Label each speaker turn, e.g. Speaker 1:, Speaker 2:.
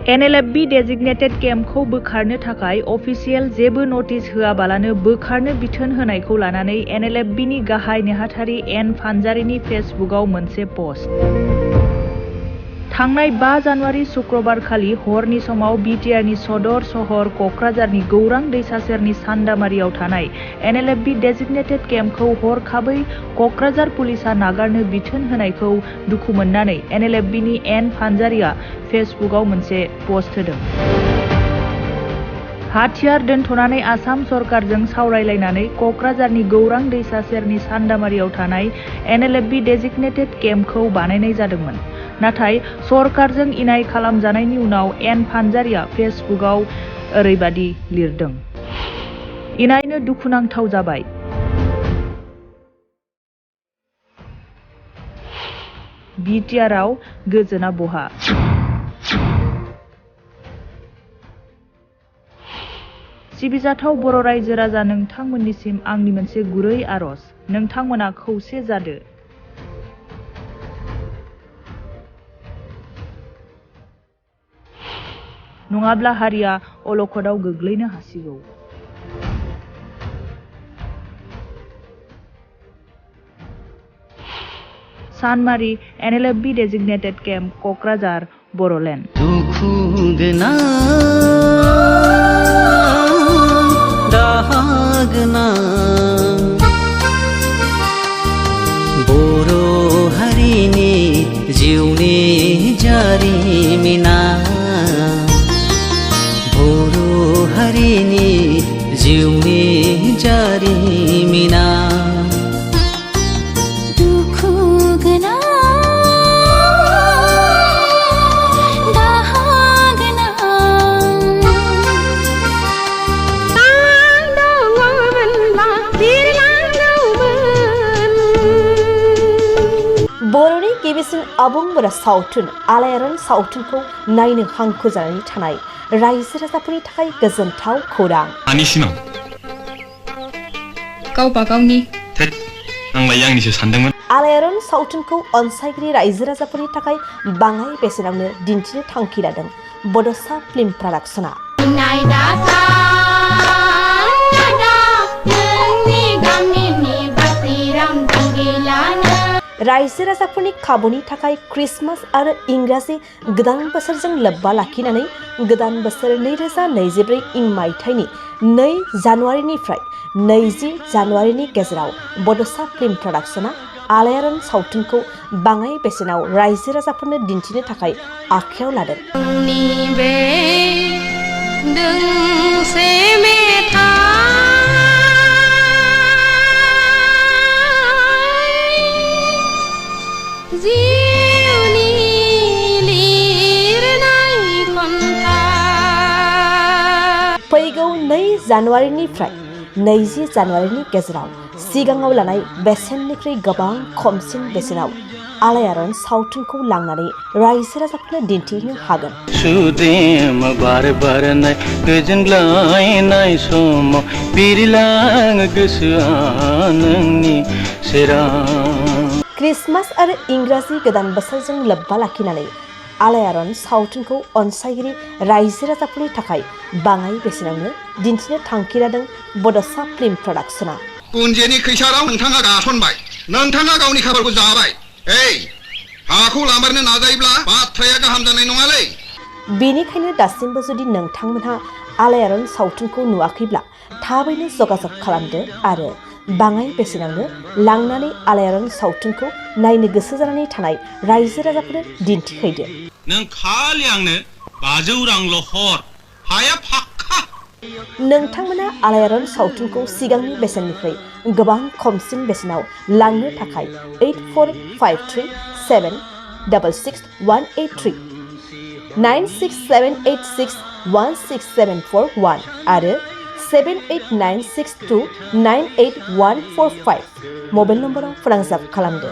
Speaker 1: NLFB designated केम्पखौ बोखारनो थाखाय official जेबो नटिस होआबालानो बोखारनो बिथोन होनायखौ लानानै NLFBनि गाहाय नेहाथारि एन पानजारिनि फेसबुकआव मोनसे पस्ट। थांनाय 5 जानुवारि शुक्रबारखालि हरनि समाव बिटिआरनि सदर सहर क'क्राझारनि गौरां दैसा सेरनि सान्दामारियाव थानाय NLFB डेजिगनेटेड केम्पखौ हरखाबै क'क्राझार पुलिसआ नागारनो बिथोन होनायखौ दुखु मोननानै NLFBनि एन पानजारिया फेसबुकआव मोनसे पस्ट होदों। हाथियार दोनथ'नानै आसाम सरकारजों सावरायलायनानै क'क्राझारनि गौरां दैसा सेरनि सान्दामारियाव थानाय NLFB डेजिगनेटेड केम्पखौ बानायनाय जादोंमोन। नाथाय सरकारजों इनाय खालामजानायनि उनाव एन पानजारिया फेसबुकआव ओरैबादि लिरदों। इनायनो दुखुनांथाव जाबाय। बिटिआरआव गोजोना बहा? सिबिजाथाव बर' रायजो राजा, नोंथांमोननिसिम आंनि मोनसे गुरै आर'ज। नोंथांमोना खौसे जादो। नङाब्ला हारिया अलखदाव गोग्लैनो हासिगौ। सानमारि NLFB designated camp, Kokrajhar, Bodoland.
Speaker 2: बर' हारिनि जिउनि जारिमिना, बर' हारिनि जिउनि जारिमिना दुखु गोनां, दाहा गोनां। बर'नि गिबिसिन आबुं बर' सावथुन आलायारन सावथुनखौ नायनो हांखुर जानानै थानाय रायजो राजाफोरनि थाखाय गोजोनथाव खौरां।
Speaker 3: गावबा गावनि आंलाय आंनिसो सानदोंमोन।
Speaker 2: आलायारन सावथुनखौ अनसायगिरि रायजो राजाफोरनि थाखाय बाङाय बेसेनावनो दिन्थिनो थांखि लादों बड'सा फिल्म प्रडाक्शना। रायजो राजाफोरनि खाबुनि थाखाय क्रिसमास आरो इंराजि गोदान बोसोरजों लोब्बा लाखिनानै गोदान बोसोर 2024 इं मायथाइनि 2 जानुवारिनिफ्राय 20 जानुवारिनि गेजेराव बड'सा फिल्म प्रडाक्शना आलायारन सावथुनखौ बाङाय बेसेनाव रायजो राजाफोरनो दिन्थिनो थाखाय आखायाव लादों। फैगौ 2 जानुवारिनिफ्राय 20 जानुवारिनि गेजेराव सिगाङाव लानाय बेसेननिख्रुइ गोबां खमसिन बेसेनाव आलायारन सावथुनखौ लांनानै रायजो राजाफोरनो दिन्थिनो हागोन। सुदेम बार बारनाय गोजोनग्लायनाय समाव बिरलाङो गोसोआ नोंनि सेराव। क्रिसमास आरो इंराजि गोदान बोसोरजों लोब्बा लाखिनानै आलायारन सावथुनखौ अनसायगिरि रायजो राजाफोरनि थाखाय बाङाय बेसेनावनो दिन्थिनो थांखि लादों बड'सा फिल्म प्रडाक्शना।
Speaker 4: कुन्जेनि खैसाराव नोंथाङा गासनबाय, नोंथाङा गावनि खाफालखौ जाबाय। हाखौ लामारनो नाजायोब्ला बाथ्राया गाहाम जानाय नङालै।
Speaker 2: बेनिखायनो दासिमबो जुदि नोंथांमोनहा आलायारन सावथुनखौ नुवाखैब्ला थाबैनो जगाजग खालामदो आरो बाङाय बेसेनावनो लांनानै आलायारन सावथुनखौ नायनो गोसो जानानै थानाय रायजो राजाफोरनो दिन्थिहैदो।
Speaker 4: नों खालि आंनो 500 रांल' हर, हाया फाक्का।
Speaker 2: नोंथांमोना आलायारन सावथुनखौ सिगांनि बेसेननिफ्राय गोबां खमसिन बेसेनाव लांनो थाखाय 8453766183 9678616741 आरो 7896298145 मबाइल नम्बराव फोनांजाब खालामदो।